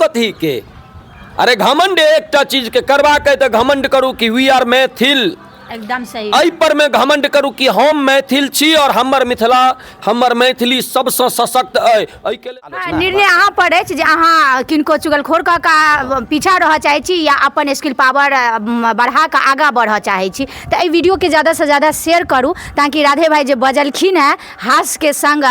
कथीके? अरे घमंड एकटा चीजके करबाक अइ तऽ घमंड करू कि वी आर मैथिल। एकदम सही। एहि पर मे घमंड करू कि हम मैथिल छी और हमर मिथिला, हमर मैथिली सबसँ सशक्त अइ। एहिके लेल हाँ, निर्णय अहाँ पर अछि जे अहाँ किनको चुगलखोर कऽ कऽ पीछा रहऽ चाहै छी या अपन स्किल पावर बढ़ा कऽ आगाँ बढ़ऽ चाहै छी। तऽ एहि वीडियोके ज्यादासँ ज्यादा शेयर करू ताकि राधे भाई जे बजलखिन हेँ, हास्यके संग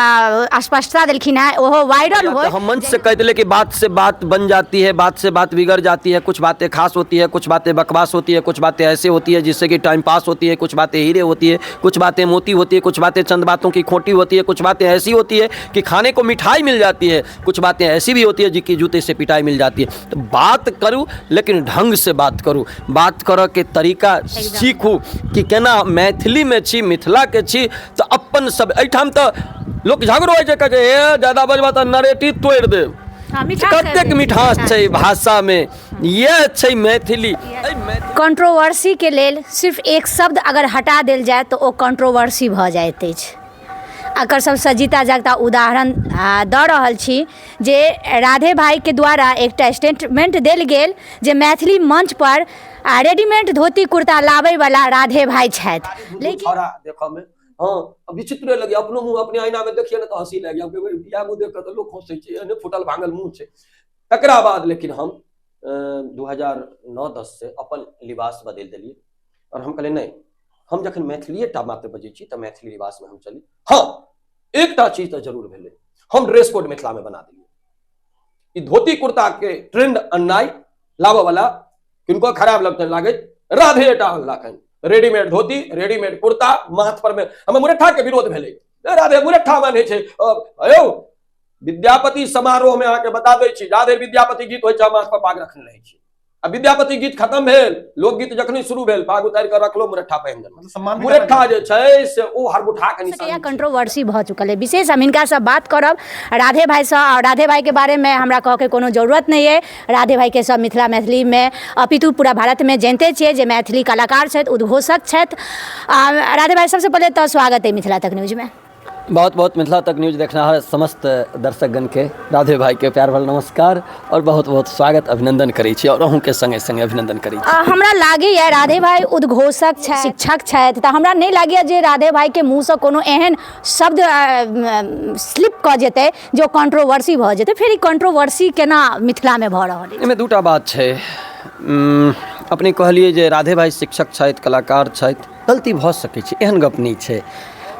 स्पष्टता देलखिन हेँ, ओहो वायरल हो। हम मंच से कह दिले कि बात से बात बन जाती है, बात से बात बिगड़ जाती है, कुछ बातें खास होती है, कुछ बातें बकवास होती है, कुछ बातें ऐसे होती है जिससे कि टाइम पास होती है, कुछ बातें हीरे होती है, कुछ बातें मोती होती है, कुछ बातें चंद बातों की खोटी होती है, कुछ बातें ऐसी होती है कि खाने को मिठाई मिल जाती है, कुछ बातें ऐसी भी होती है जिसकी जूते से पिटाई मिल जाती है। तो बात करू लेकिन ढंग से बात करू, बात करऽ के तरीका सीखू कि केना मैथिली में छी, मिथिला के छी, तऽ अपन सब एहिठाम तऽ लोक झगड़ो होइ छै, कहै छै हे ज्यादा बजबा तऽ नरेटी तोड़ि देब। कतेक मिठास छै भाषामे, इएह छै मैथिली। कंट्रोवर्सीके लेल सिर्फ एक शब्द अगर हटा देल जाय तऽ ओ कंट्रोवर्सी भऽ जाइत अछि। एकर सबसँ जीता जागता उदाहरण दऽ रहल छी जे राधे भाइके द्वारा एकटा स्टेटमेंट देल गेल जे मैथिली मंचपर रेडीमेड धोती कुर्ता लाबैवला राधे भाइ छथि। लेकिन देखऽमे हँ विचित्र लगे, अपनो मुँह अपने आईना में देखिए ना तो हंसी लगे, इएह मुँह देख कऽ तऽ लोक हंसै छै, एहने फूटल भांगल मुँह छै। तकरा बाद लेकिन हम 2009-10 से अपन लिबास बदलि देलियै और हम कहलियै नहि, हम जखन मैथिलीए टा मात्र बजै छी तऽ मैथिली लिबासमे हम चली। हँ एकटा चीज तऽ जरूर भेलै, हम ड्रेस कोड मिथिलामे बना देलियै। ई धोती कुर्ता के ट्रेंड अननाइ लाबऽ वाला किनको खराब लगतनि लागैत, राधे टा अनलखन रेडीमेड धोती रेडीमेड कुर्ता माथ पर में। हमर मुरैठा के विरोध भेलै, ए राधे मुरैठा मानै छै। यौ विद्यापति समारोह में अहाँके बता दै छी, राधे विद्यापति गीत होइ छै, माथ पर पाग रखने रहै छी। आ विद्यापति गीत खत्म भेल, लोकगीत जखनी शुरू भेल, पाग उतारि कऽ रखलो, मुरैठा पहिन देलहुँ। मतलब सम्मान भी मुरैठा जे छै से ओ हरबुठा के निशानी छै। कंट्रोवर्सी भऽ चुकल है। विशेष हम हिनकासँ बात करब राधे भाइसँ, और राधे भाइके बारेमे हमरा कहऽके कोनो जरूरत नहि अइ। राधे भाइके सब मिथिला मैथिलीमे अपितु पूरा भारतमे जनिते छियै जे मैथिली कलाकार छथि, उद्घोषक छथि। राधे भाइ, सबसँ पहिले तऽ स्वागत अइ मिथिला तक न्यूजमे। बहुत बहुत मिथिला तक न्यूज देखनिहार समस्त दर्शकगण के राधे भाई के प्यार भरल नमस्कार और बहुत बहुत स्वागत अभिनंदन करै छी और अहूँ के संगे संगे अभिनंदन करै छी। हमरा लागैए राधे भाई उद्घोषक छथि, शिक्षक छथि, तऽ हमरा नहि लागैए जे राधे भाई के मुँहसँ कोनो एहन शब्द स्लिप कऽ जेतै जे कंट्रोवर्सी भऽ जेतै। फेर ई कंट्रोवर्सी केना मिथिलामे भऽ रहल अछि? एहिमे दूटा बात छै। अपने कहलियै जे राधे भाई शिक्षक छथि, कलाकार छथि, गलती भऽ सकै छै, एहन गप नहि छै,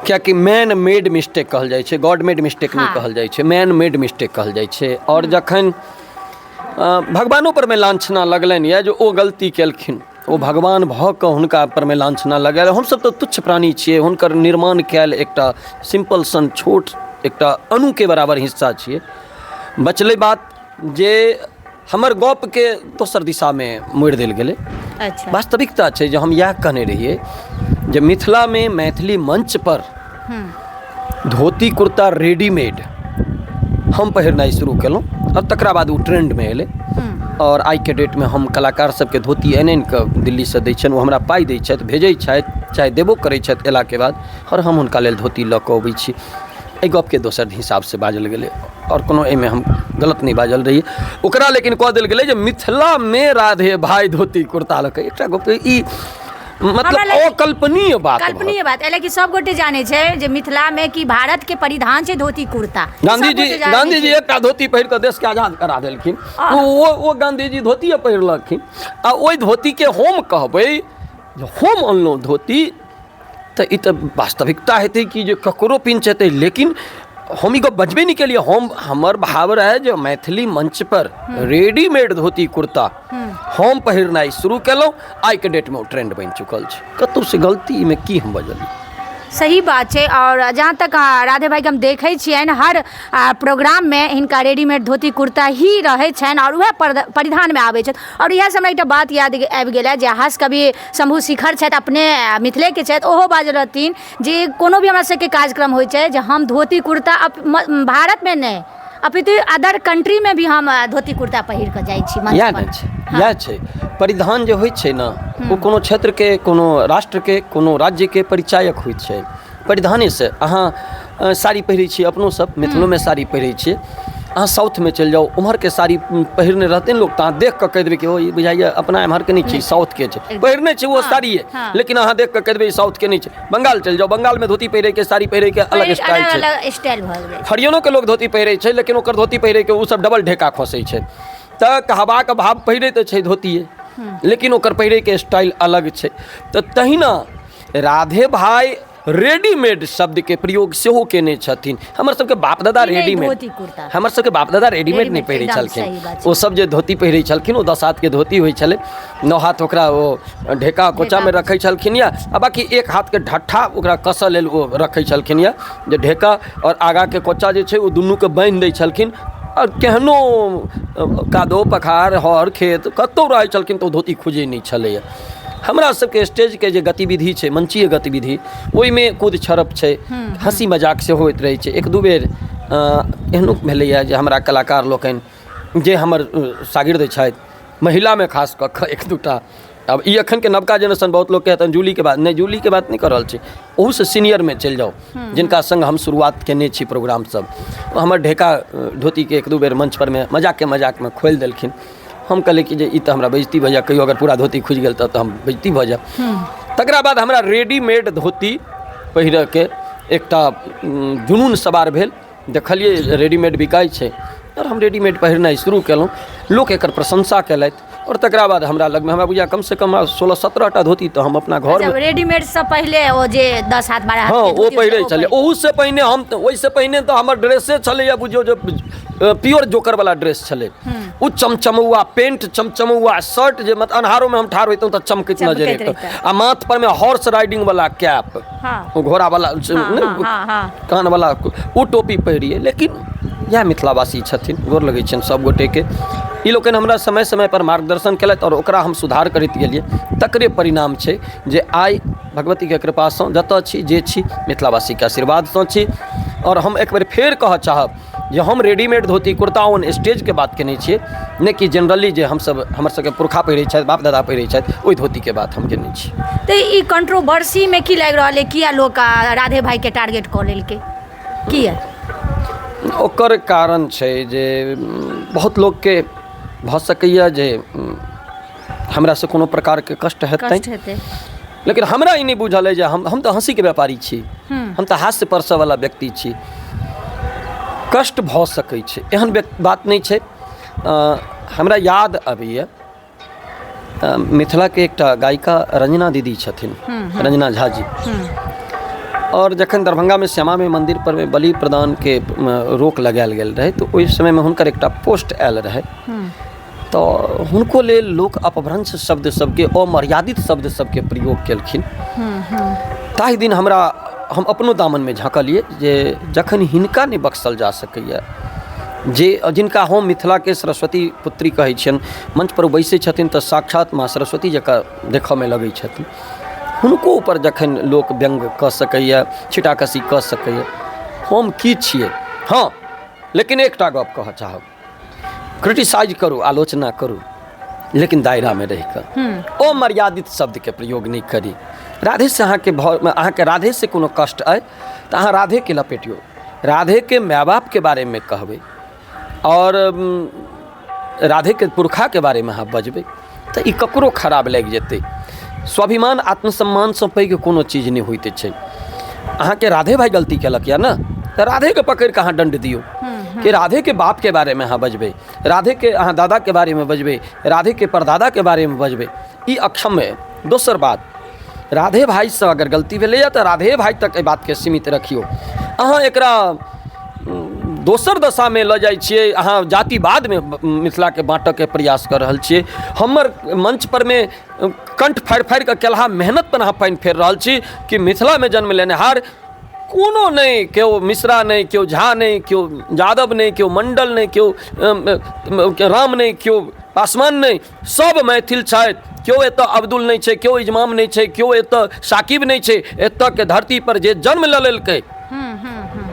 कियाकि मैन मेड मिस्टेक कहल जाइ छै, गॉड मेड मिस्टेक नहि कहल जाइ छै, मैन मेड मिस्टेक कहल जाइ छै। आओर जखन भगवानो परमे लाञ्छना लगलनि यऽ जे ओ गलती केलखिन, ओ भगवान भऽ कऽ हुनका परमे लाञ्छना लगायल, हमसभ तऽ तुच्छ प्राणी छियै, हुनकर निर्माण कयल एकटा सिम्पल सन छोट एकटा अणुके बराबर हिस्सा छियै। बचलै बात जे हमर गपके दोसर दिशामे मोड़ि देल गेलै। वास्तविकता छै जे हम इएह कहने रहियै जे मिथिलामे मैथिली मंच पर धोती कुर्ता रेडीमेड हम पहिरनाइ शुरू केलहुँ आओर तकरा बाद ओ ट्रेंडमे एलै। आओर आइके डेटमे हम कलाकार सबके धोती आनि आनि कऽ दिल्लीसँ दै छियनि, ओ हमरा पाइ दै छथि, भेजै छथि, चाहे देबो करै छथि अयलाके बाद, आओर हम हुनका लेल धोती लऽ कऽ अबै छी। एहि गपके दोसर हिसाबसँ बाजल गेलै आओर कोनो एहिमे हम गलत नहि बाजल रहियै ओकरा, लेकिन कऽ देल गेलै जे मिथिलामे राधे भाइ धोती कुर्ता लऽ कऽ एकटा गप ई मतलब अकल्पनीय बात, कल्पनीय बात एहि कि सब गोटे जानै छै जे मिथिलामे कि भारत के परिधान छै धोती कुर्ता। गांधी जी एकटा धोती पहिर कऽ देशके आजाद करा देलखिन, ओ गांधी जी धोतिए पहिरलखिन आ ओहि धोतीके हम कहबै जे हम अनलहुँ धोती, तऽ ई तऽ वास्तविकता हेतै कि जे ककरो पिंच हेतै। लेकिन हम ई गप बजबे नहि केलियै, हम हमर भाव रहै जे मैथिली मंचपर रेडीमेड धोती कुर्ता हम पहिरनाइ शुरू केलहुँ, आइके डेटमे ओ ट्रेंड बनि चुकल छै। कतहुसँ गलतीमे की हम बजलियै? सही बात छै। और जहाँ तक राधे भाइके हम देखै छियनि, हर प्रोग्राममे हिनका रेडीमेड धोती कुर्ता ही रहै छनि और वएह परिधानमे आबै छथि। और इएहसँ हमरा एकटा बात याद आबि गेल जे हास्य कवि शम्भू शिखर छथि, अपने मिथिलेके छथि, ओहो बाजल रहथिन जे कोनो भी हमरा सबके कार्यक्रम होइ छै जे हम धोती कुर्ता भारतमे नहि अपितु अदर कंट्रीमे भी हम धोती कुर्ता पहिर कऽ जाइ छी। इएह ने छै, इएह छै परिधान जे होइ छै ने, ओ कोनो क्षेत्रके, कोनो राष्ट्रके, कोनो राज्यके परिचायक होइ छै परिधानेसँ। अहाँ साड़ी पहिरै छियै, अपनो सब मिथिलोमे साड़ी पहिरै छियै, अहाँ साउथमे चलि जाउ, ओम्हरके साड़ी पहिरने रहतै ने लोक तऽ अहाँ देख कऽ कहि देबै कि ओ ई बुझाइए अपना एम्हरके नहि छै, साउथके छै। पहिरने छै ओ साड़िए, लेकिन अहाँ देख कऽ कहि देबै ई साउथके नहि छै। बंगाल चलि जाउ, बंगालमे धोती पहिरैके, साड़ी पहिरैके अलग स्टाइल छै। अलग स्टाइल भऽ गेलै। हरियाणोके लोक धोती पहिरै छै, लेकिन ओकर धोती पहिरैके ओ सब डबल ढेका खोसै छै। तऽ कहबाक भाव पहिरै तऽ छै धोतिए, लेकिन ओकर पहिरैके स्टाइल अलग छै। तऽ तहिना राधे भाइ रेडीमेड शब्दके प्रयोग सेहो केने छथिन। हमर सबके बाप दादा रेडीमेड, हमर सबके बाप दादा रेडीमेड नहि पहिरै छलखिन। ओ सब जे धोती पहिरै छलखिन ओ 10 हाथके धोती होइ छलै, 9 हाथ ओकरा ओ ढेका कोचामे रखै छलखिन यऽ, आ बाँकी 1 हाथके ढट्ठा ओकरा कसऽ लेल ओ रखै छलखिन यऽ, जे ढेका आओर आगाँके कोचा जे छै ओ दुनूके बान्हि दै छलखिन। आओर केहनो कादो पखार हर खेत कतहु रहै छलखिन तऽ ओ धोती खुजै नहि छलैए। हमरा सबके स्टेजके जे गतिविधि छै, मंचीय गतिविधि, ओहिमे कूद छड़प छै, हँसी मजाक सेहो होइत रहै छै। 1-2 बेर एहनो भेलैए जे हमरा कलाकार लोकनि जे हमर शागिर्द छथि, महिलामे खास कऽ कऽ 1-2 टा, आब ई एखनके नवका जेनरेशन बहुत लोकके हेतनि जूलीके बात नहि, जूलीके बात नहि कऽ रहल छी, ओहूसँ सीनियरमे चलि जाउ जिनका सङ्ग हम शुरुआत केने छी प्रोग्राम सब, हमर ढेका धोतीके 1-2 बेर मंच परमे मजाके मजाकमे खोलि देलखिन। हम कहलियै कि जे ई तऽ हमरा बेइज्जती भऽ जायत, कहियो अगर पूरा धोती खुजि गेल तऽ हम बेइज्जती भऽ जायब। तकरा बाद हमरा रेडीमेड धोती पहिरऽके एकटा जुनून सवार भेल। देखलियै रेडीमेड बिकाइ छै आओर हम रेडीमेड पहिरनाइ शुरू केलहुँ। लोक एकर प्रशंसा केलथि आओर तकरा बाद हमरा लगमे हमरा बुझाइए कमसँ कम 16-17 टा धोती तऽ हम अपना घरमे रेडीमेड सँ पहिले ओ जे 10 हाथ 12 हाथ हँ ओ पहिरै छलै। ओहूसँ पहिने हम ओहिसँ पहिने तऽ हमर ड्रेसे छलैए, बुझियौ जे प्योर जोकरवला ड्रेस छलै। ओ चमचमौआ पेंट, चमचमौआ शर्ट, जे मतलब अन्हारोमे हम ठाढ़ होइतहुँ तऽ चमकैत नजर अबितहुँ। आ माथ परमे हॉर्स राइडिंग वाला कैप, ओ घोड़ा वाला कान वाला ओ टोपी पहिरियै। लेकिन इएह मिथिलावासी छथिन, गोर लगै छियनि सब गोटेके। ई लोकनि हमरा समय समय पर मार्गदर्शन केलथि आओर ओकरा हम सुधार करैत गेलियै। तकरे परिणाम छै जे आइ भगवतीके कृपासँ जतऽ छी जे छी मिथिलावासीके आशीर्वादसँ छी। आओर हम एक बेर फेर कहऽ चाहब जे हम रेडीमेड धोती कुर्ता ऑन स्टेजके बात केने छियै, नहि कि जनरली जे हमसब हमर सबके पुरखा पहिरै छथि, बाप दादा पहिरै छथि, ओहि धोतीके बात हम केने छी। तऽ ई कंट्रोवर्सीमे की लागि रहल अइ, किया लोक राधे भाइके टारगेट कऽ लेलकै, किया? ओकर कारण छै जे बहुत लोकके भऽ सकैए जे हमरासँ कोनो प्रकारके कष्ट हेतै, लेकिन हमरा ई नहि बुझल अइ जे हम तऽ हँसीके व्यापारी छी, हम तऽ हास्य परसऽवला व्यक्ति छी। कष्ट भऽ सकै छै, एहन बात नहि छै। हमरा याद अबैए मिथिलाके एकटा गायिका रंजना दीदी छथिन, रंजना झा जी। आओर जखन दरभंगामे श्यामा माइ मन्दिर परमे बलि प्रदानके रोक लगायल गेल रहै तऽ ओहि समयमे हुनकर एकटा पोस्ट आयल रहै, तऽ हुनको लेल लोक अपभ्रंश शब्द सबके, अमर्यादित शब्द सबके प्रयोग केलखिन। ताहि दिन हम अपनो दामनमे झाँकलियै जे जखन हिनका नहि बख्शल जा सकैए, जे जिनका हम मिथिलाके सरस्वती पुत्री कहै छियनि, मंचपर बैसै छथिन तऽ साक्षात माँ सरस्वती जकाँ देखऽमे लगै छथिन, हुनको ऊपर जखन लोक व्यङ्ग कऽ सकैए, छिटाकसी कऽ सकैए, हम की छियै? हँ, लेकिन एकटा गप कहऽ चाहब, क्रिटिसाइज करू, आलोचना करू, लेकिन दायरामे रहि कऽ अमर्यादित शब्दके प्रयोग नहि करी। राधेसँ अहाँके अहाँके राधेसँ कोनो कष्ट अइ तऽ अहाँ राधेके लपेटियौ, राधेके माय बापके बारेमे कहबै आओर राधेके पुरखाके बारेमे अहाँ बजबै तऽ ई ककरो खराब लागि जेतै। स्वाभिमान आत्मसम्मानसँ पैघ कोनो चीज नहि होइत छै। अहाँके राधे भाइ गलती केलक यऽ ने, तऽ राधेके पकड़ि कऽ अहाँ दण्ड दियौ कि राधेके बापके बारेमे अहाँ बजबै, राधेके अहाँ दादाके बारेमे बजबै, राधेके परदादाके बारेमे बजबै, ई अक्षम्य अइ। दोसर बात, राधे भाइसँ अगर गलती भेलैए तऽ राधे भाइ तक एहि बातके सीमित रखियौ। अहाँ एकरा दोसर दशामे लऽ जाइ छियै, अहाँ जातिवादमे मिथिलाके बाँटऽके प्रयास कऽ रहल छियै। हमर मंच परमे कंठ फाड़ि फाड़ि कऽ केलहा मेहनत पर अहाँ पानि फेर रहल छी कि मिथिलामे जन्म लेनिहार कोनो नहि, केओ मिश्रा नहि, केओ झा नहि, केओ यादव नहि, केओ मण्डल नहि, केओ राम नहि, केओ पासवान नहि, सब मैथिल छथि। केओ एतऽ अब्दुल नहि छै, केओ इजमाम नहि छै, केओ एतऽ साकिब नहि छै। एतऽके धरती पर जे जन्म लऽ लेलकै,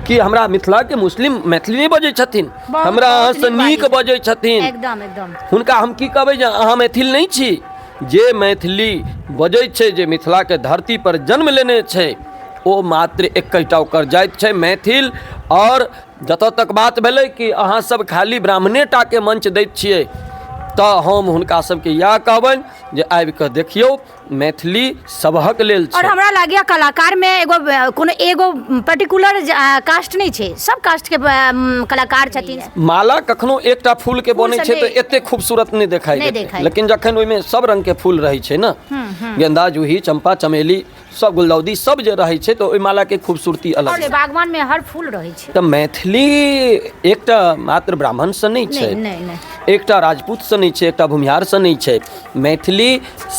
कि हमरा मिथिलाके मुस्लिम मैथिली नहि बजै छथिन? हमरा अहाँसँ नीक बजै छथिन। एकदम एकदम। हुनका हम की कहबै जे अहाँ मैथिल नहि छी? जे मैथिली बजै छै, जे मिथिलाके धरती पर जन्म लेने छै, ओ मात्र एकैटा ओकर जाति छै मैथिल। आओर जतऽ तक बात भेलै कि अहाँ सब खाली ब्राह्मणे टाके मंच दैत छियै, तऽ हम हुनका सबके इएह कहबनि जे आबिकऽ देखियौ, मैथिली सबहक लेल छै। और हमरा लागैया कलाकार में एगो कोनो एगो पर्टिकुलर कास्ट नहीं छै, सब कास्ट के कलाकार छथिन। माला कखनो एकटा फूल के बनै छै तऽ एते खूबसूरत नहि देखाइ देतै, लेकिन जखन ओहिमे सब रंग के फूल रहै छै ने, गेंदा, जूही, चंपा, चमेली, सब गुलदाउदी सब जे रहै छै, तऽ ओहि माला के खूबसूरती अलग छै। बागवान में हर फूल रहै छै। तऽ मैथिली एकटा मात्र ब्राह्मण से नहि छै, एकटा राजपूत से नहि छै, एकटा भूमिहार से नहि छै, मैथिली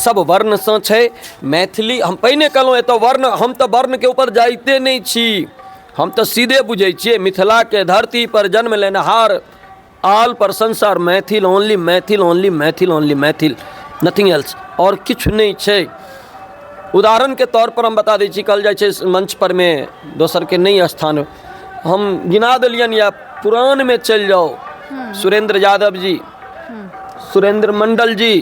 सब वर्णसँ छै। मैथिली हम पहिने कहलहुँ, एतऽ वर्ण, हम तऽ वर्णके ऊपर जाइते नहि छी, हम तऽ सीधे बुझै छियै मिथिलाके धरती पर जन्म लेनहार all persons are Maithil, only Maithil, only Maithil, only Maithil, nothing else, आओर किछु नहि छै। उदाहरणके तौर पर हम बता दै छी, कहल जाइ छै मंच पर मे दोसरके नहि स्थान, हम गिना देलियनि या पुरानमे चलि जाउ, सुरेंद्र यादव जी, सुरेंद्र मंडल जी,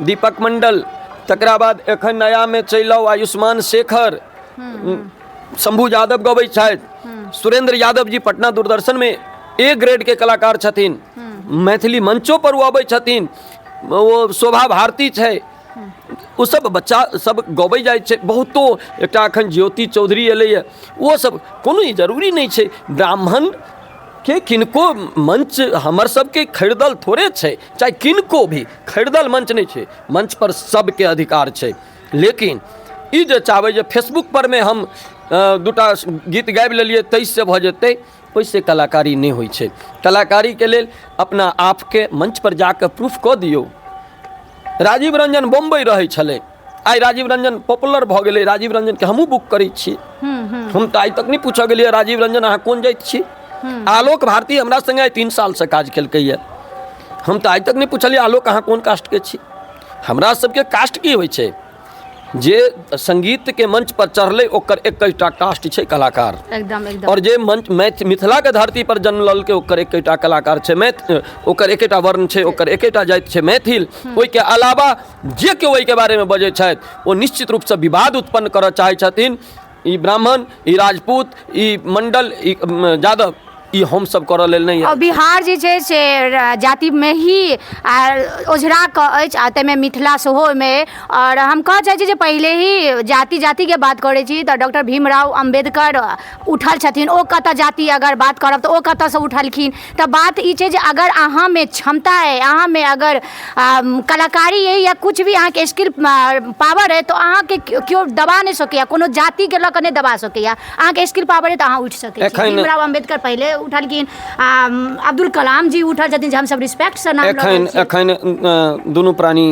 दीपक मंडल, तकरा बाद एखन नयामे चलि आउ आयुष्मान शेखर, शंभू यादव गबै छथि, सुरेंद्र यादव जी पटना दूरदर्शनमे ए ग्रेडके कलाकार छथिन, मैथिली मंचो पर ओ अबै छथिन, ओ शोभा भारती छै, ओ सब बच्चा सब गबै जाइ छै बहुतो। एकटा एखन ज्योति चौधरी एलैए, ओ सब कोनो ई जरूरी नहि छै ब्राह्मण के किनको मंच हमर सबके खरीदल थोड़े छै, चाहे किनको भी खरीदल मंच नहि छै, मंच पर सबके अधिकार छै। लेकिन ई जे चाहबै जे फेसबुक पर मे हम दूटा गीत गाबि लेलियै ताहिसँ भऽ जेतै, ओहिसँ कलाकारी नहि होइ छै। कलाकारीके लेल अपना आपके मंच पर जाकऽ प्रूफ कऽ दियौ। राजीव रंजन बम्बई रहै छलै, आइ राजीव रंजन पॉपुलर भऽ गेलै, राजीव रंजनके हमहूँ बुक करै छी, हम तऽ आइ तक नहि पूछऽ गेलियै राजीव रंजन अहाँ कोन जाति छी। आलोक भारती हमरा सङ्गे आइ 3 सालसँ काज केलकैए, हम तऽ आइ तक नहि पुछलियै आलोक अहाँ कोन कास्टके छी। हमरा सबके कास्ट की होइ छै, जे संगीतके मंच पर चढ़लै ओकर एकैटा कास्ट छै कलाकार, एकदम एकदम। और जे मंच मिथिलाके धरती पर जन्म लेलकै ओकर एकेटा कलाकार छै ओकर एकेटा वर्ण छै, ओकर एकेटा जाति छै मैथिल। ओहिके अलावा जे केओ ओहिके बारेमे बजै छथि ओ निश्चित रूपसँ विवाद उत्पन्न करऽ चाहै छथिन। ई ब्राह्मण, ई राजपूत, ई मंडल, ई यादव, ई हमसब करऽ लेल नहि। आओर बिहार जे छै से जातिमे ही ओझरा कऽ अछि, आ ताहिमे मिथिला सेहो ओहिमे। आओर हम कहऽ चाहै छी जे पहिले ही जाति जातिके बात करै छी तऽ डॉक्टर भीमराव अम्बेडकर उठल छथिन, ओ कतऽ जाति अगर बात करब तऽ ओ कतऽसँ उठलखिन। तऽ बात ई छै जे अगर अहाँमे क्षमता अइ, अहाँमे अगर कलाकारी अइ या किछु भी अहाँके स्किल पावर अइ, तऽ अहाँके केओ दबा नहि सकैए, कोनो जातिके लऽ कऽ नहि दबा सकैए। अहाँके स्किल पावर अइ तऽ अहाँ उठि सकै छी। भीमराव अम्बेडकर पहिले उठलखिन, अब्दुल कलाम जी उठल छथिन, जे हमसब रिस्पेक्टसँ नाम एखन एखन दुनू प्राणी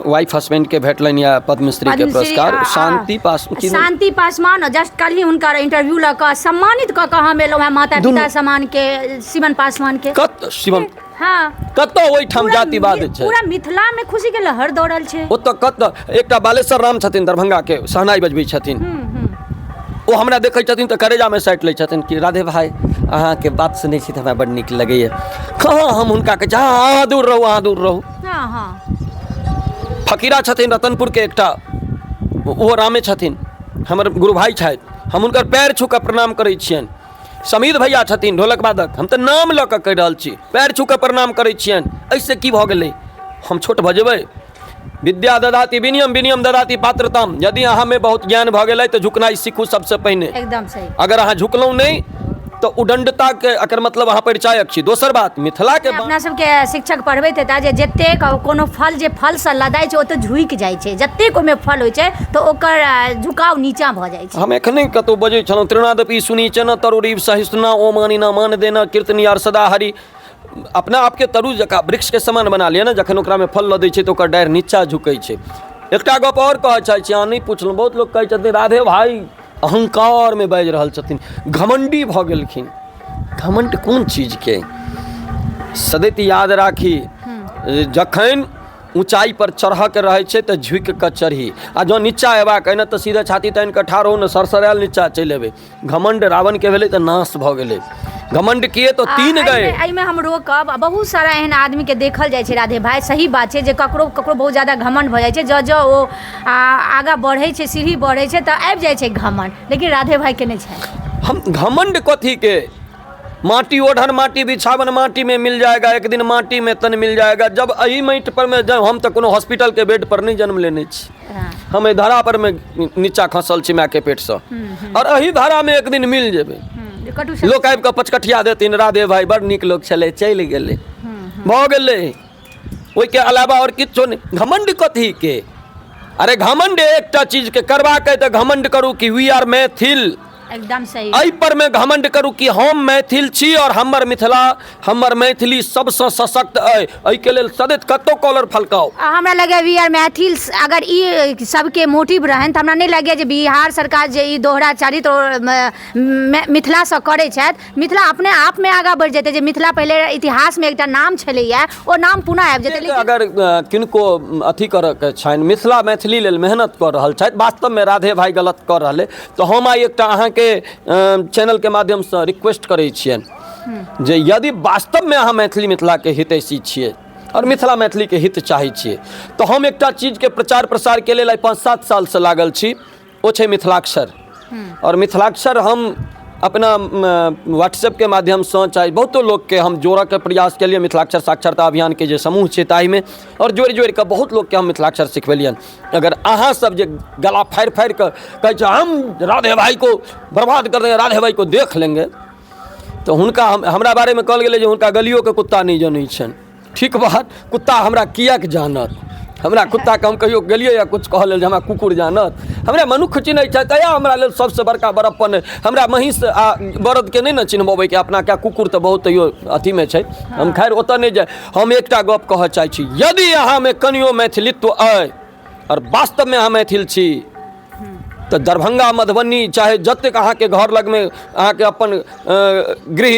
वाइफ हस्बैंडके भेटलनि यऽ पद्मश्रीके पुरस्कार, शांति पास शांति पासवान, जस्ट काल्हि हुनकर इंटरव्यू लऽ कऽ सम्मानित कऽ कऽ हम एलहुँ हेँ माता पिता समानके, शिवन पासवानके। कत शिवन? हाँ। कतऽ ओहिठाम जातिवाद छै? पूरा मिथिला में खुशी के लहर दौड़ल छै। ओतऽ कतऽ एकटा बालेश्वर राम छथिन दरभंगा के, शहनाई बजबै छथिन, ओ हमरा देखै छथिन तऽ करेजामे साटि लै छथिन कि राधे भाई अहाँके बात सुनै छी तऽ हमरा बड़ नीक लगैए। कहाँ हम हुनका कहै छी अहाँ दूर रहू, अहाँ दूर रहू। फकीरा छथिन रतनपुरके एकटा, ओहो रामे छथिन, हमर गुरु भाई छथि, हम हुनकर पैर छू कऽ प्रणाम करै छियनि। समीर भैया छथिन ढोलक वादक, हम तऽ नाम लऽ कऽ कहि रहल छी, पैर छू कऽ प्रणाम करै छियनि। एहिसँ की भऽ गेलै, हम छोट भऽ जेबै? विद्या ददाति विनियम, विनियम ददाति पात्रताम। यदि अहाँमे बहुत ज्ञान भऽ गेलै तऽ झुकनाइ सीखू सबसँ पहिने। एकदम सही। अगर अहाँ झुकलहुँ नहि तऽ उदंडताके एकर मतलब अहाँ परिचायक छी। दोसर बात, मिथिलाके अपना सबके शिक्षक पढ़बैत हेता जे जतेक कोनो फल जे फलसँ लदाइ छै ओ तऽ झुकि जाइ छै, जतेक ओहिमे फल होइ छै तऽ ओकर झुकाव नीचाँ भऽ जाइ छै। हम एखने कतहु बजै छलहुँ, तृणादपि सुनीचन तरुरीव सहिष्णुना ओ मानिना मान देना कीर्तनियार सदा हरि। अपना आपके तरु जकाँ वृक्षके समान बना लिअ ने, जखन ओकरामे फल लऽ दै छै तऽ ओकर डारि नीचाँ झुकै छै। एकटा गप आओर कहऽ चाहै छी, अहाँ नहि पुछलहुँ, बहुत लोक कहै छथिन राधे भाइ अहंकारमे बाजि रहल छथिन, घमण्डी भऽ गेलखिन। घमण्ड कोन चीजके? सदैत याद राखी, जखन ऊँचाइ पर चढ़ऽके रहै छै तऽ झुकि कऽ चढ़ी, आ जँ नीचाँ अयबाक अइ ने तऽ सीधे छाती तानि कऽ ठाढ़ होउ ने, सरसरायल नीचाँ चलि अयबै। घमण्ड रावणके भेलै तऽ नाश भऽ गेलै। घमंड किए तो तीन गए। एहिमे हम रोकब। आ बहुत सारा एहन आदमीके देखल जाइ छै राधे भाई, सही बात छै जे ककरो ककरो बहुत ज्यादा घमंड भऽ जाइ छै। जँ जँ ओ आगाँ बढ़ै छै, सीढ़ी बढ़ै छै, तऽ आबि जाइ छै घमंड, लेकिन राधे भाईके नहि छै। हम घमंड कथीके? माटी ओढ़न माटी बिछावन माटी में मिल जाएगा, एक दिन माटी में तन मिल जाएगा। जब एहि माटि पर में जब हम तऽ कोनो हॉस्पिटल के बेड पर नहि जन्म लेने छी, हम एहि धरा पर में नीचा खसल छी मायके पेटसँ, और एहि धरा में एक दिन मिल जेबै। लोक आबि कऽ पचकठिया देथिन, राधे भाई बड़ नीक लोक छलै, चलि गेलै, भऽ गेलै। ओहिके अलावा आओर किछो नहि। घमंड कथीके? अरे घमंड एकटा चीजके करबाक अइ तऽ घमंड करू कि वी आर मैथिल। एकदम सही। एहि पर मे घमंड करू कि हम मैथिल छी और हमर मिथिला, हमर मैथिली सबसँ सशक्त अइ। एहिके लेल सदैत कतौ कॉलर फलकाउ। आ हमरा लगैए वी आर मैथिल, अगर ई सबके मोटिव रहनि तऽ हमरा नहि लगैए जे बिहार सरकार जे ई दोहरा चरित्र मिथिलासँ करै छथि, मिथिला अपने आपमे आगाँ बढ़ि जेतै। जे मिथिला पहिले इतिहासमे एकटा नाम छलैए, ओ नाम पुनः आबि जेतै। लेकिन अगर किनको अथी करऽके छनि, मिथिला मैथिली लेल मेहनत कऽ रहल छथि, वास्तवमे राधे भाइ गलत कऽ रहलै, तऽ हम आइ एकटा अहाँके चैनलके माध्यमसँ रिक्वेस्ट करै छियनि जे यदि वास्तवमे अहाँ मैथिली मिथिलाके हितैषी छियै आओर मिथिला मैथिलीके हित चाहै छियै, तऽ हम एकटा चीजके प्रचार प्रसारके लेल आइ 5-7 सालसँ लागल छी, ओ छै मिथिलाक्षर। आओर मिथिलाक्षर हम अपना व्हाट्सएपके माध्यमसँ चाहे बहुतो लोकके हम जोड़ऽके प्रयास केलियै मिथिलाक्षर साक्षरता अभियानके जे समूह छै ताहिमे, आओर जोड़ि जोड़िकऽ बहुत लोकके हम मिथिलाक्षर सिखबेलियनि। अगर अहाँ सब जे गला फाड़ि फाड़ि कऽ कहै छै हम राधे भाई को बर्बाद कर देंगे, राधे भाई को देख लेंगे, तऽ हुनका हम हमरा बारेमे कहल गेलै जे हुनका गलियोके कुत्ता नहि जनै छनि। ठीक बात, कुत्ता हमरा किएक जानत? हमरा कुत्ताके हम कहियो गेलियै या किछु कहऽ लेल जे हमरा कुकुर जानत? हमरा मनुख चिन्है छथि, इएह हमरा लेल सबसँ बड़का बड़प्पन अइ। हमरा महीँस आ बरदके नहि ने चिन्हबबैके अपनाके, कुकुर तऽ बहुत तैयो अथीमे छै। हम खैर ओतऽ नहि जाइ। हम एकटा गप कहऽ चाहै छी, यदि अहाँमे कनियो मैथिलित्व अइ आओर वास्तवमे अहाँ मैथिल छी, तऽ दरभंगा मधुबनी चाहे जतेक अहाँके घर लगमे अहाँके अपन गृह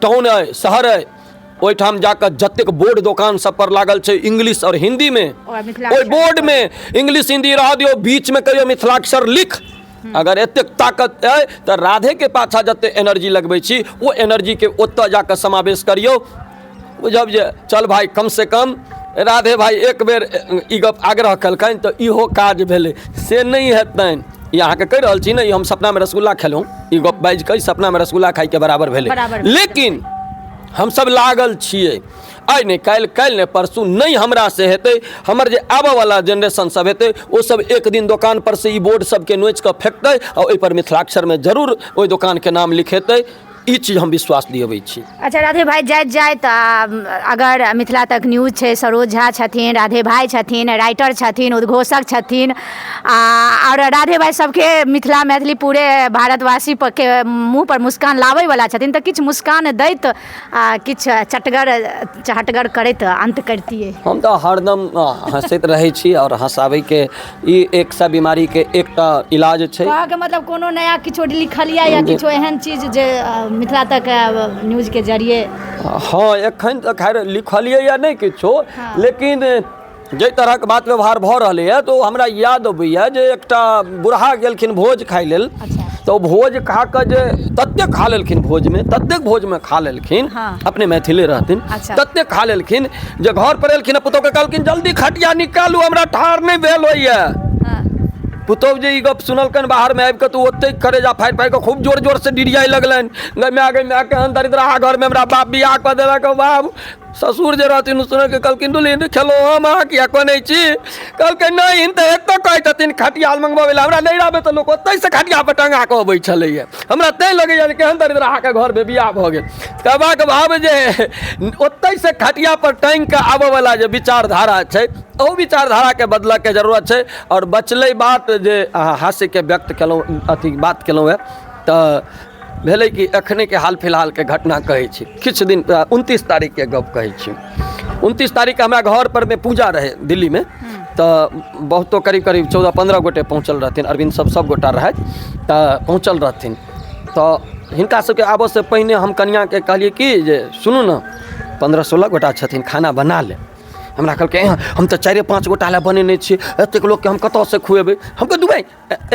टाउन अइ, शहर अइ, ओहिठाम जाकऽ जतेक बोर्ड दोकान सब पर लागल छै इंग्लिश आओर हिन्दीमे, ओहि बोर्डमे इंग्लिश हिन्दी रहऽ दियौ, बीचमे कहियौ मिथिलाक्षर लिख। अगर एतेक ताकत अइ तऽ राधेके पाछाँ जतेक एनर्जी लगबै छी ओ एनर्जीके ओतऽ जाकऽ समावेश करियौ। बुझब जे चल भाइ, कमसँ कम राधे भाइ एक बेर ई गप आग्रह केलकनि तऽ इहो काज भेलै। से नहि हेतनि, ई अहाँके कहि रहल छी ने, ई हम सपनामे रसगुल्ला खेलहुँ, ई गप बाजि कऽ सपनामे रसगुल्ला खाइके बराबर भेलै। लेकिन हमसब लागल छियै, आइ नहि काल्हि, काल्हि नहि परसू, नहि हमरा से हेतै, हमर जे आबऽवला जेनरेशन सब हेतै ओ सब एक दिन दोकान पर से ई बोर्ड सबके नोचि कऽ फेकतै आ ओहिपर मिथिलाक्षरमे जरूर ओहि दोकानके नाम लिखेतै। ई चीज हम विश्वास दिअबै छी। अच्छा राधे भाई, जाइत जाइत अगर मिथिला तक न्यूज छै, सरोज झा छथिन, राधे भाई छथिन, राइटर छथिन, उद्घोषक छथिन, आओर राधे भाई सबके मिथिला मैथिली पूरे भारतवासी के मुँह पर मुस्कान लाबैवला छथिन, तऽ किछु मुस्कान दैत किछु चटगर चहटगर करैत अन्त करितियै। हम तऽ हरदम हँसैत रहै छी आओर हँसाबैके ई एक सए बीमारीके एकटा इलाज छै। कहऽके मतलब कोनो नया किछो लिखलियै या किछो एहन चीज जे मिथिला तक न्यूजके जरिए? हँ, एखन तऽ खैर लिखलियै या नहि किछो, लेकिन जाहि तरहक बात व्यवहार भऽ रहलैए तऽ ओ हमरा याद अबैए जे एकटा बुढ़हा गेलखिन भोज खाइ लेल, तऽ ओ भोज खा कऽ जे ततेक खा लेलखिन भोजमे, ततेक भोजमे खा लेलखिन, अपने मैथिले रहथिन, ततेक खा लेलखिन जे घर पर एलखिन पुतोहके कहलखिन जल्दी खटिया निकालू, हमरा ठाढ़ नहि भेल होइए। पुतोहु जे ई गप सुनलकनि बाहरमे आबि कऽ तऽ ओतहि करेजा फाड़ि फाड़ि कऽ खूब जोर जोरसँ डिरियाइ लगलनि, गै माय गै माय, केहन दरिद्राहा घरमे हमरा बाप बियाह कऽ देलक। बाप ससुर जे रहथिन सुनलकै, कहलखिन दुल्हिन खेलहुँ हम, अहाँ किया कनै छी? कहलकै नहि, तऽ एतऽ कहै छथिन खटिया मंगबबै लए, हमरा नैहरामे तऽ लोक ओतहिसँ खटिया पर टंगा कऽ अबै छलैए, हमरा तैँ लगैए जे केहन दरिद्राहाके घरमे बियाह भऽ गेल। कहबाक भाव जे ओतहिसँ खटिया पर टाँगि कऽ आबऽवला जे विचारधारा छै, ओहू विचारधाराके बदलऽके जरूरत छै। आओर बचलै बात जे अहाँ हास्यके व्यक्त केलहुँ, अथी बात केलहुँ हेँ, तऽ भेलै कि एखनेके हाल फिलहालके घटना कहै छी, किछु दिन 29 तारीखके गप कहै छी। 29 तारीखके हमरा घर परमे पूजा रहै दिल्लीमे, तऽ बहुतो करीब करीब 14-15 गोटे पहुँचल रहथिन, अरविन्द सब सब गोटा रहथि, तऽ पहुँचल रहथिन। तऽ हिनका सबके आबऽसँ पहिने हम कनिआँके कहलियै कि जे सुनू ने, 15-16 गोटा छथिन, खाना बना ले। हमरा कहलकै, "एँ, हम तऽ चारिए पाँच गोटा लए बनेने छियै, एतेक लोकके हम कतऽसँ खुएबै?" हम कहलियै, दुबई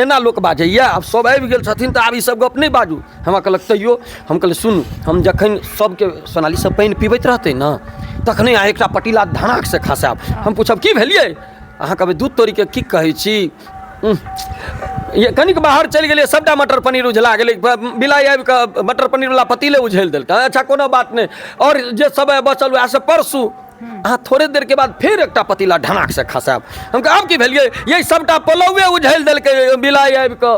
एना लोक बाजैए? आब सब आबि गेल छथिन तऽ आब ई सब गप नहि बाजू। हमरा कहलक, तैयो हम कहलियै, सुनू, हम जखन सबके सोनाली सब पानि पीबैत रहतै ने, तखने अहाँ एकटा पतीला धड़ाकसँ खसायब। हम पूछब, की भेलियै? अहाँ कहबै, दूध तोरीके, की कहै छी। ये कनिक बाहर चलि गेलियै, सबटा मटर पनीर उझला गेलै। बिलाइ आबि कऽ मटर पनीरवला पतीले उझलि देलकै। अच्छा, कोनो बात नहि, आओर जे समय बचल वएह से परसू। अहाँ थोड़े देरके बाद फेर एकटा पतीला ढनाकसँ खसायब। हम कहब, आब की भेलियै? ये सबटा पुलावे उझलि देलकै बिलाइ आबि कऽ।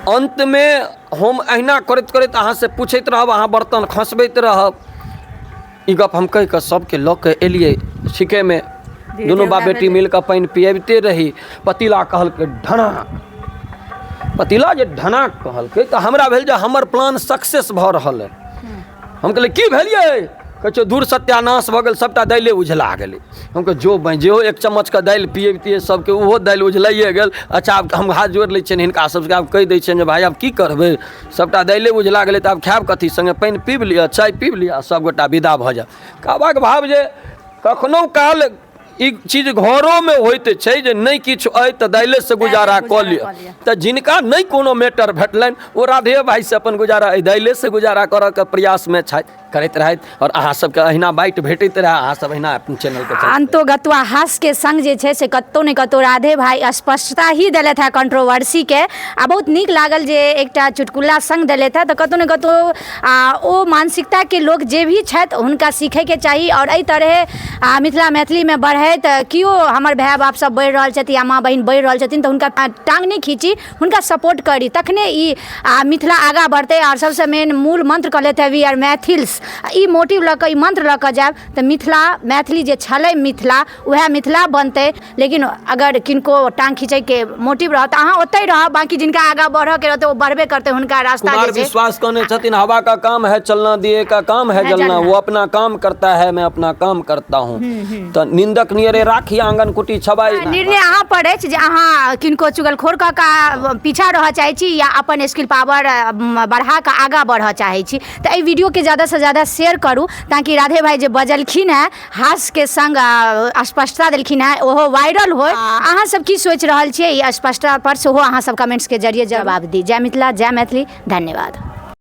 अन्तमे हम अहिना करैत करैत अहाँसँ पूछैत रहब, अहाँ बर्तन खसबैत रहब। ई गप हम कहि कऽ सबके लऽ कऽ एलियै। ठीकेमे दुनू बाप बेटी मिल कऽ पानि पियबिते रही, पतीला कहलकै ढनाक। पतीला जे ढनाक कहलकै तऽ हमरा भेल जे हमर प्लान सक्सेस भऽ रहल अइ। हम कहलियै, की भेलियै? कहै छै, दूर सत्यानाश भऽ गेल, सभटा दालिए उझला गेलै। हम कहलियै, जो बहिन, जेहो एक चम्मचके दालि पियबितियै सभके, ओहो दालि उझलाइए गेल। अच्छा, आब हम हाथ जोड़ि लै छियनि हिनका सभके, आब कहि दै छियनि जे भाय, आब की करबै? सभटा दालिए उझला गेलै तऽ आब खायब कथी? सङ्गे पानि पीब लिअ, चाय पीब लिअ आ सभगोटा विदा भऽ जायब। कहबाक भाव जे कखनो काल ई चीज घरोमे होइत छै जे नहि किछु अइ तऽ दालिएसँ गुजारा कऽ लिअ। तऽ जिनका नहि कोनो मैटर भेटलनि, ओ राधे भाइसँ अपन गुजारा एहि दालिएसँ गुजारा करऽके प्रयासमे छथि, करैत रहथि आओर अहाँ सबके अहिना बाइट भेटैत रहए, अहाँ सब अहिना अपन चैनलके। अंतोगत्वा हास्यके संग जे छै से कतहु ने कतहु राधे भाई स्पष्टता ही देलथि हेँ कंट्रोवर्सीके आ बहुत नीक लागल जे एकटा चुटकुला संग देलथि हेँ। तऽ कतहु ने कतहु ओ मानसिकताके लोक जे भी छथि, हुनका सीखैके चाही आओर एहि तरहे मिथिला मैथिलीमे बढ़ैत केओ हमर भाय बाप सब बढ़ि रहल छथि या माँ बहिन बढ़ि रहल छथिन, तऽ हुनका टाँग नहि खींची, हुनका सपोर्ट करी, तखने ई मिथिला आगाँ बढ़तै। आओर सबसँ मेन मूल मन्त्र कहलथि है, वी आर मैथिल्स। ई मोटिव लऽ कऽ, ई मंत्र लऽ कऽ जायब तऽ मिथिला मैथिली जे छलै मिथिला, उएह मिथिला बनतै। लेकिन अगर किनको टाँग खींचैके मोटिव रहत तऽ अहाँ ओतहि रहब, बाँकी जिनका आगाँ बढ़ऽके रहतै, ओ बढ़बे करतै। हुनका रास्ता कुमार जे छै विश्वास कहने छथिन, हवा का काम है चलना, दिए का काम है जलना, जलना। वो अपना काम करता है, मैं अपना काम करता हूँ। तऽ निंदक नियरे राखी आंगन कुटी छबाई। निर्णय अहाँ पर अछि जे अहाँ किनको चुगलखोर कऽ कऽ पीछा रहऽ चाहै छी या अपन स्किल पावर बढ़ा कऽ आगाँ बढ़ऽ चाहै छी। तऽ एहि वीडियोके ज़्यादासँ ज़्यादा शेयर करू, ताकि राधे भाई जे बजलखिन हेँ, हास्यके संग स्पष्टता देलखिन हेँ, ओहो वायरल होय। अहाँ सब की सोचि रहल छियै ई स्पष्टता पर, सेहो अहाँ सब कमेंट्सके जरिए जवाब दी। जय मिथिला, जय मैथिली, धन्यवाद।